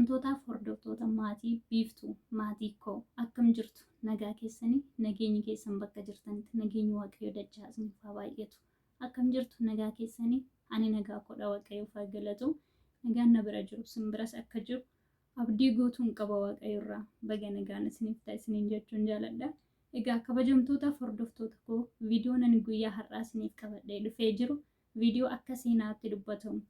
Kabajamtootaaf hordoftoota maatii Biiftuu, maatii koo, akkam jirtu? Nagaa keessanii? Nageenyi keessan bakka jirtanitti nageenyi Waaqayyo dachaa isiniif haa baay'atu. Akkam jirtu? Nagaa keessanii? Ani nagaa koodha, Waaqayyoof haa galatu. Nagaan na bira jiru sin biras akka jiru abdii guutuun qaba Waaqayyo irraa. Baga nagaan isiniif ta'a isiniin jechuun jaaladha. Egaa kabajamtootaaf hordoftoota koo, viidiyoon ani guyyaa har'aa isiniif qabadhee dhufee jiru viidiyoo akka seenaatti dubbatamu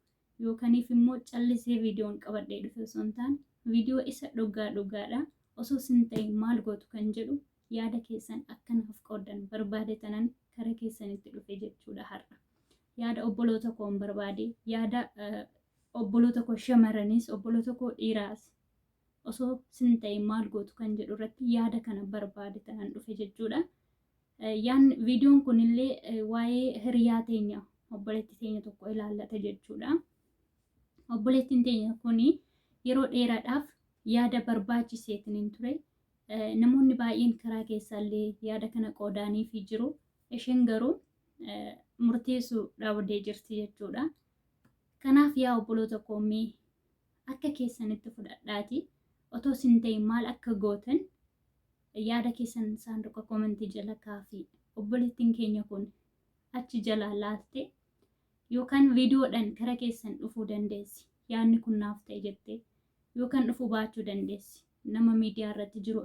yookaniif immoo callisee viidiyoon qabadhee dhufe osoo hin taane, viidiyoo isa dhugaa dhugaadha. Osoo sin ta'e maal gootu kan jedhu yaada keessan akka naaf qooddan barbaade tanan kara keessanitti dhufe jechuudha har'a. Yaada obboloota koon barbaade, yaada obboloota koo shamarranis, obboloota koo dhiiraas, osoo sin ta'e maal gootu kan jedhu irratti yaada kana barbaade tanan dhufe jechuudha. Yaanni viidiyoon kunillee waa'ee hiriyaa teenya, obboleettii teenya tokko ilaallata jechuudha. Obboleettiin teenya kun yeroo dheeraadhaaf yaada barbaachiseetiin hin ture. Namoonni baay'een karaa keessaallee yaada kana qoodaaniifii jiru. Isheen garuu murteessuu dhabdee jirti jechuudha. Kanaaf yaa obboloota koo, mee akka keessanitti fudhadhaati, otoo sin ta'e maal akka gootan yaada keessan saanduqa koomentii jala kaafii. Obboleettiin keenya kun achi jalaa laalte yookaan viidiyoodhaan kara keessan dhufuu dandeessi. Yaadni kun naaf ta'e jettee yookaan dhufuu baachuu dandeessi. Nama miidiyaa irratti jiru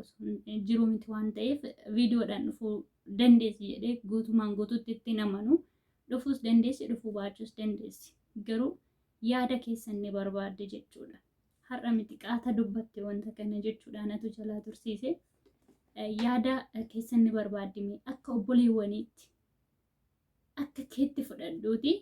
jiru miti waan ta'eef viidiyoodhaan dhufuu dandeessi jedhee guutumaan guutuutti itti amanu. Dhufuus dandeessi, dhufuu baachuus dandeessi. Garuu yaada keessan ni barbaadde jechuudha. Har'a miti, qaata dubbatte wanta kana jechuudha, anatu jalaa tursiise. Yaada keessan ni barbaaddime, akka obboleewwaniitti akka keetti fudhadhuuti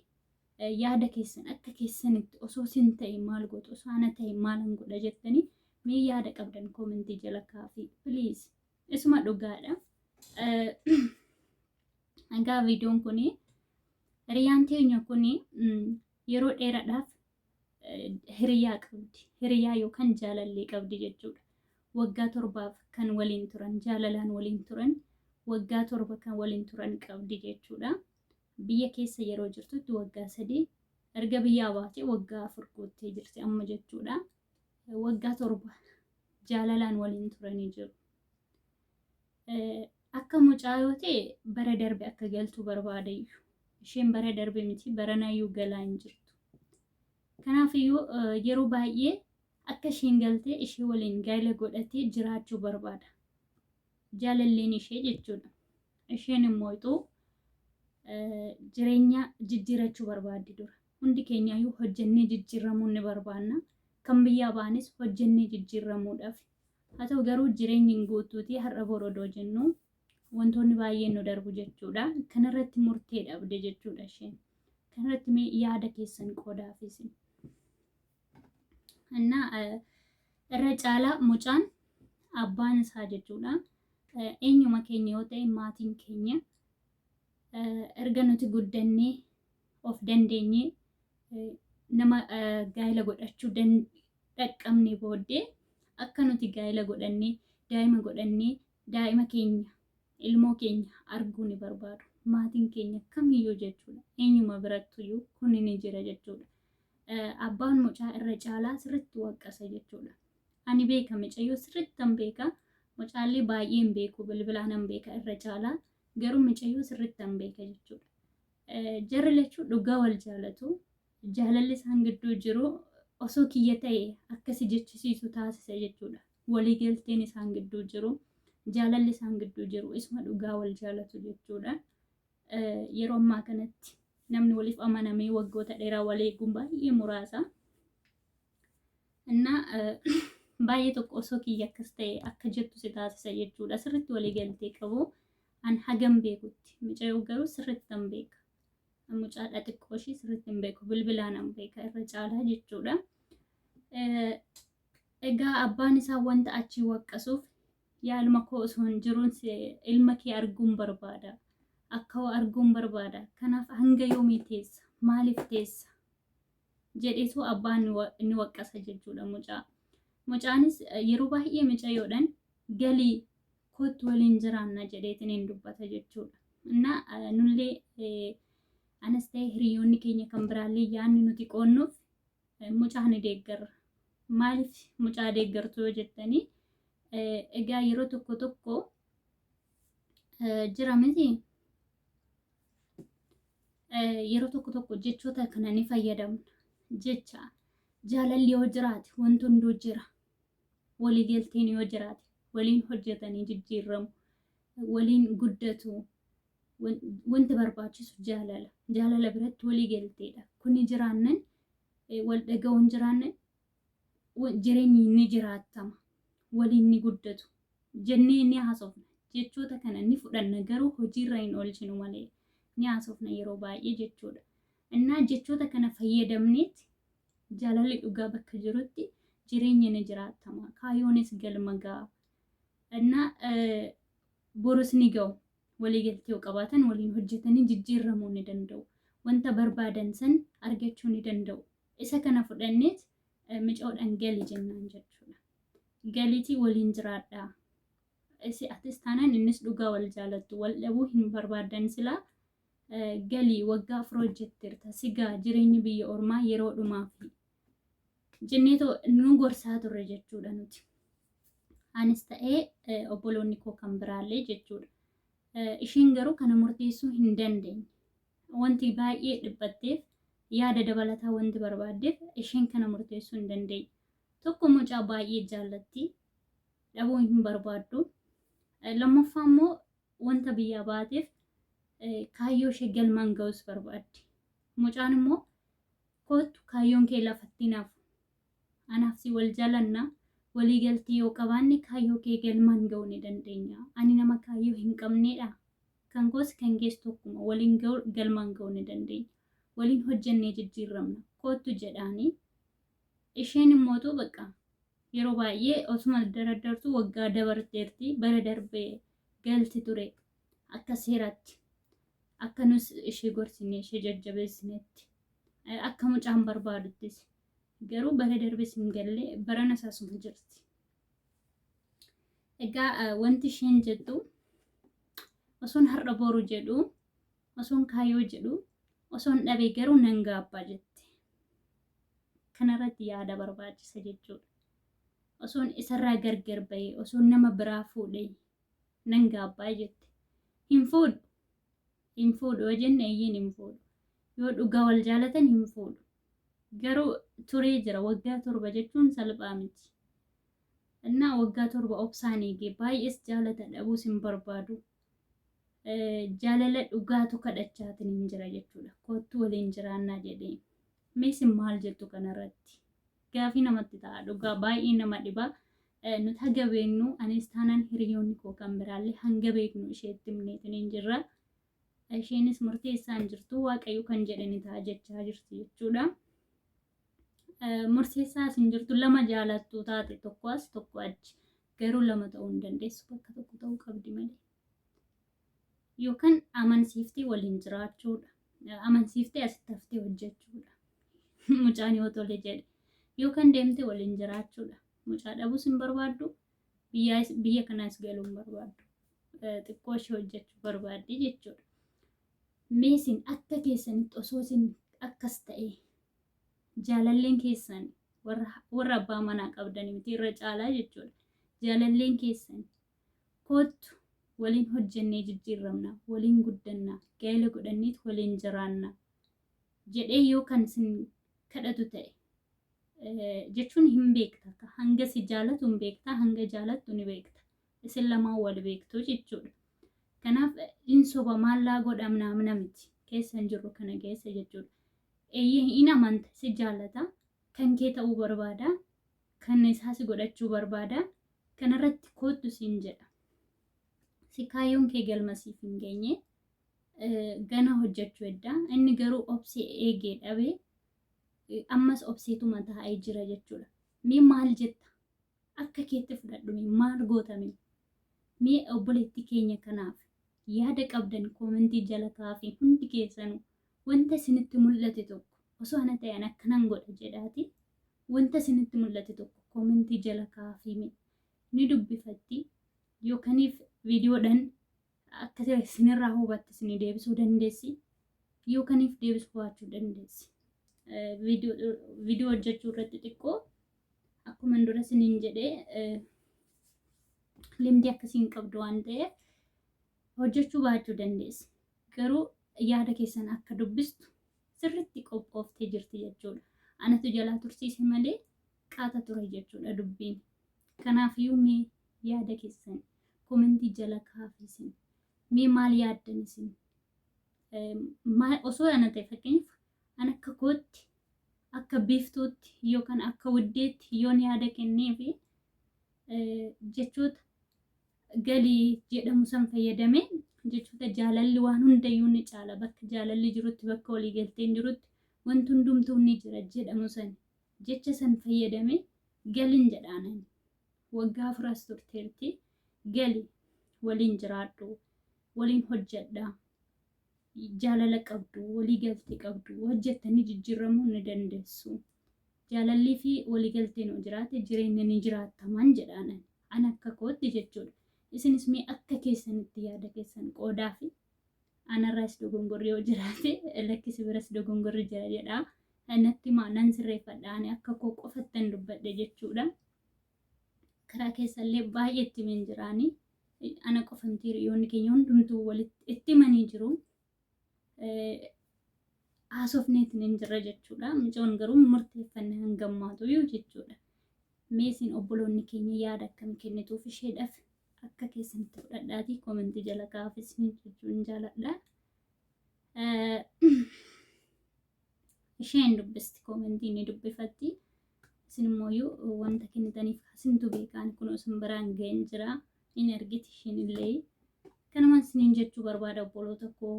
yaada keessan akka keessanitti, osoo sin ta'e maal gootu, osoo ana ta'e maalan godha jettanii mee yaada qabdan koomentii jala kaafii please. Isuma dhugaadha. Egaa viidiyoon kun, hiriyaan teenya kun yeroo dheeraadhaaf hiriyaa qabdi. Hiriyaa yookaan jaalallee qabdi jechuudha. Waggaa 7f kan waliin turan, jaalalaan waliin turan, waggaa 7 kan waliin turan qabdi jechuudha. Biyya keessa yeroo jirtutti waggaa 3, erga biyyaa baatee waggaa 4 guuttee jirti amma jechuudha. Waggaa 7 jaalalaan waliin turanii jiru. Akka mucaa yoo ta'e bara darbe akka galtu barbaadayyu. Isheen bara darbe miti, baranaayyuu galaa hin jirtu. Kanaafiyyuu yeroo baay'ee akka isheen galtee ishee waliin gaa'ela godhatee jiraachuu barbaada. Jaalalleen ishee jechuudha. Isheen immoo ixuu jireenya jijjiirachuu barbaaddi dura. Hundi keenyaayyuu hojjennee jijjiiramuu ni barbaanna. Kan biyyaa ba'anis hojjennee jijjiiramuudhaaf. Haa ta'u garuu jireenyi hin guutuutii har'a boru odoo jennu wantoonni baay'een nu darbu jechuudha. Kanarratti murtee dhabde jechuudha isheen. Kanarratti mee yaada keessan qoodaafis. Innaa irra caalaa mucaan abbaan isaa jechuudha. Eenyuma keenya yoo ta'e, maatiin keenya erga nuti guddannee of dandeenyee nama gaa'ela godhachuu dhaqqabne booddee akka nuti gaa'ela godhannee, daa'ima godhannee, daa'ima keenya, ilmoo keenya arguu ni barbaadu. Maatiin keenya kamiyyuu jechuudha. Eenyuma birattuyyuu kun ni jira jechuudha. Abbaan mucaa irra caalaa sirriitti waqqasa jechuudha. Ani beeka, mucayyoo sirriitti beeka. Mucaallee baay'ee hin beeku, bilbilaan beeka irra caalaa. Garuu mucayyoo sirriitti beeka jechuudha. Jarri lachuu dhugaa wal jaalatu. Jaalalli isaan gidduu jiru osoo kiyya ta'e akkasi jechisiisu taasisa jechuudha. Waliigalteen isaan gidduu jiru, jaalalli isaan gidduu jiru isuma dhugaa wal jaalatu jechuudha. Yeroo ammaa kanatti namni waliif amanamee waggoota dheeraa wal eeguun baay'ee muraasa. Innaa baay'ee tokko osoo kiyya akkas ta'e akka jettu si taasisa jechuudha. Sirriitti waliigaltee qabu. An hagam beekutti mucayyoo garuu sirriitti kan beeka. Mucaadha xiqqoo ishii sirriitti hin beeku. Bilbilaan an beeka irra caalaa jechuudha. Egaa abbaan isaa wanta achii waqqasuuf, yaa ilma koo, osoo hin jiruun ilma kee arguun barbaada. Akka arguun barbaada. Kanaaf hanga yoomii teessa? Maaliif teessa? Jedheetu abbaan ni waqqasa jechuudha mucaa. Mucaanis yeroo baay'ee mucayyoodhaan galii kootti waliin jiraanna jedheetiin hin dubbata jechuudha. Innaa nullee, anas ta'e hiriyoonni keenya kan biraallee, yaadni nuti qoonnuuf mucaa ni deeggarra. Maaliif mucaa deeggartu yoo jettanii, egaa yeroo tokko tokko jira miti, yeroo tokko tokko jechoota kana ni fayyadamna. Jecha jaalalli yoo jiraate wanti hunduu jira. Waliigalteen yoo jiraate waliin hojjetanii jijjiiramu, waliin guddatu. Wanti barbaachisu jaalala. Jaalala biratti waliigalteedha. Kuni jiraannan, wal dhaga'uun jiraannan, jireenyi ni jiraattama. Waliin ni guddatu. Jennee ni haasofna. Jechoota kana ni fudhanna, garuu hojiirra hin oolchinu malee ni haasofna yeroo baay'ee jechuudha. Innaa jechoota kana fayyadamneeti jaalalli dhugaa bakka jirutti jireenya ni jiraattama. Kaayyoonis galma ga'a. Innaa borus ni ga'u. Waliigaltee yoo qabaatan waliin hojjetanii jijjiirramuu ni danda'u. Wanta barbaadan san argachuu ni danda'u. Isa kana fudhanneet micoodhaan gali jennaan jechuudha. Galiitii waliin jiraadhaa. Isi atis taanaan innis dhugaa wal jaalattu, wal dhabuu hin barbaadan, silaa galii waggaa 4 hojjetteerta, sigaa jireenyi biyya ormaa yeroo dhumaafi jenneetoo nu gorsaa turre jechuudha nuti. Anis ta'ee obboloonni koo kan biraallee jechuudha. Isheen garuu kana murteessuu hin dandeenye. Wanti baay'ee dhiphatteef, yaada dabalataa wanti barbaaddeef, isheen kana murteessuu hin dandeenye. Tokko, mucaa baay'ee jaallatti, dhabuu hin barbaaddu. Lammaffaa immoo wanta biyyaa baateef kaayyoo ishee galmaan ga'us barbaaddi. Mucaan immoo kootu, kaayyoon kee lafatti naaf, anaaf si wal jaalannaa, walii galtee yoo qabaanne kaayyoo kee galmaan ga'uu ni dandeenya. Ani nama kaayyoo hin qabneedha. Kan koos kan kees tokkuma, waliin galmaan ga'uu ni dandeenya. Waliin hojjennee jijjiiramna. Kootu jedhaanii. Isheen immootu bakka yeroo baay'ee osuma daraddartu waggaa dabarteerti, bara darbee galti ture akka seeratti, akka nus ishee gorsine, ishee jajjabeessinetti, akka mucaan barbaaduttis, garuu bara darbes hin galle, barana isaasuma jirti. Egaa wanti isheen jettu, osoon har'a boru jedhu, osoon kaayyoo jedhu, osoon dhabe garuu nan gaabbaa jette. Kanarratti yaada barbaachisa jechuudha. Osoon isarraa gargar bahee, osoon nama biraa fuudhee nan gaabbaa jette. Hin fuudhu. Hin fuudhu yoo jenne, eeyyeen hin fuudhu. Yoo dhugaa wal jaalatan hin fuudhu. Garuu turee jira, waggaa 7 jechuun salphaa miti. Innaa waggaa 7 obsaan eegee, baay'ees jaalata, dhabuus hin barbaadu. Jaalala dhugaatu kadhachaatiin hin jira jechuudha. Kottu waliin jiraannaa jedhee. Mee isin maal jettu kanarratti? Gaafii namatti ta'a, dhugaa baay'ee nama dhiba. Nuti haga beeknu, anis taanaan hiriyoonni koo kan biraallee hanga beeknu isheetti himneetiin hin jirra. Isheenis murteessaa hin jirtu, Waaqayyo kan jedhe ni ta'a jechaa jirti jechuudha. Murteessaas hin jirtu, lama jaalattu taate, tokko as tokko achi. Garuu lama ta'uu hin dandeessu, bakka tokko ta'uu qabdi malee. Yookaan amansiiftee waliin jiraachuudha. Amansiiftee asitti haftee hojjechuudha. Mucaan yoo tole jedhe. Yookaan deemtee waliin jiraachuudha. Mucaa dhabuus hin barbaaddu. Biyya kanaas galuu hin barbaaddu. Xiqqoo ishee hojjechuu barbaaddi jechuudha. Mee isin akka keessanitti osoo isin akkas ta'e, jaalalleen keessan, warra abbaa manaa qabdan miti irra caalaa jechuudha. Jaalalleen keessan kottu waliin hojjennee jijjiiramna, waliin guddanna, gaa'ela godhanneet waliin jiraanna jedhee yoo kan isin kadhatu ta'e, jechuun hin beekta, hanga si jaalatu hin beekta, hanga jaalattu ni beekta. Isin lamaan wal beektu jechuudha. Kanaaf in soba maallaa godhamna miti keessa hin jirru kana keessa jechuudha. Eeyyee, hin amanta, si jaalata, kan kee ta'uu barbaada, kan isaa si godhachuu barbaada. Kanarratti kottu siin jedha. Si kaayyoon kee galma siif hin geenye, gana hojjechuu edda. Inni garuu obsee eegee dhabee, ammas obseetuma taa'ee jira jechuudha. Mee maal jetta? Akka keetti fudhadhu, mee maal gootame? Mee obboleettii keenya kanaaf yaada qabdan koomentii jala kaafii, hundi keessanuu wanta isinitti mul'ate tokko, osoo ana ta'e an akkanan godha jedhaati, wanta isinitti mul'ate tokko koomentii jala kaafii, ni dubbifatti, yookaaniif viidiyoodhaan akka isinirraa hubatte isinii deebisuu dandeessi, yookaaniif deebisuu baachuu dandeessi. Viidiyoo hojjechuu irratti xiqqoo Akkuma dura isiniin jedhee limdii akkasii hin qabdu waan ta'eef hojjechuu baachuu dandeessi. Garuu yaada keessan akka dubbistu sirriitti qophooftee jirti jechuudha. Anatu jalaa tursiise malee qaata ture jechuudha dubbiin. Kanaafiyyuu mee yaada keessan komentii jala kaafisin. Mee maal yaaddan isin? Osoo ana ta'e fakkeenyaaf an akka kootti akka biiftuutti yookaan akka wuddeetti yoon yaada kennee fi jechoota galii jedhamu san fayyadamee jechoota jaalalli waan hundayyuu ni caala bakka jaalalli jirutti bakka waliigalteen jirutti wanti hundumtuu ni jira jedhamu san jecha san fayyadamee galin jedhaanan waggaa afuras turteerti gali waliin jiraadhu waliin hojjedha jaalala qabdu waliigaltee qabdu hojjettanii jijjiiramuu ni dandeessu. Jaalallii fi waliigalteen yoo jiraate jireenya ni jiraattaman jedhaanan an akka kootti jechuudha. Isinis mee akka keessanitti yaada keessan qoodaa fi anarraas dogongorri yoo jiraate lakkisi biras dogongorri jira jedhaa natti himaa nan sirreeffadha ani akka koo qofattan dubbadhe jechuudha. Karaa keessallee baay'ee itti himeen jiraanii ana qofa miti hiriyoonni keenya hundumtuu walitti itti himanii jiru. Haasofneetiin hin jirra jechuudha. Mucoon garuu murteeffanne hangammaatu iyyuu jechuudha. Mee isin obboloonni keenya yaada akkam kennituuf isheedhaaf akka keessanitti fudhadhaatii koomentii jala kaa'aaf isin jechuun jaaladha. Isheen dubbisti koomentii ni dubbifatti. Isin immoo wanta kennitaniif isintu beekaan kun isin biraan ga'een jira. Hin argiti isheen illee. Kanumaan isiniin jechuu barbaada obboloota koo.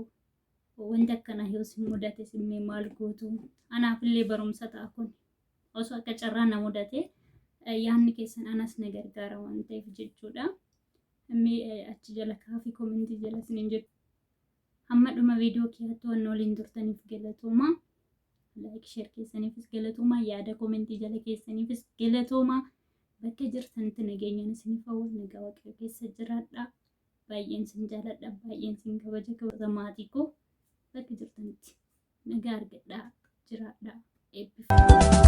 Wanti akkanaa yoo isin mudate isin mee maal gootu? Anaaf illee barumsa ta'a kun. Osoo akka carraa na mudate yaadni keessan anas na gargaara waan ta'eef jechuudha. Mee achi jala kaafii koomentii jala isiniin jedhu. Hamma dhuma viidiyoo kiyyaatti waan waliin turtaniif galatooma. Like share keessaniifis galatooma. Yaada koomentii jala keessaniifis galatooma. Bakka jirtanitti nageenyaan isiniif hawwa nagaa waaqayyo keessa jiraadha. Baay'een isin jaaladha. Baay'een isin kabaja kabaja maatii koo bakka jirtanitti nagaa argadhaa jiraadhaa eebbifama.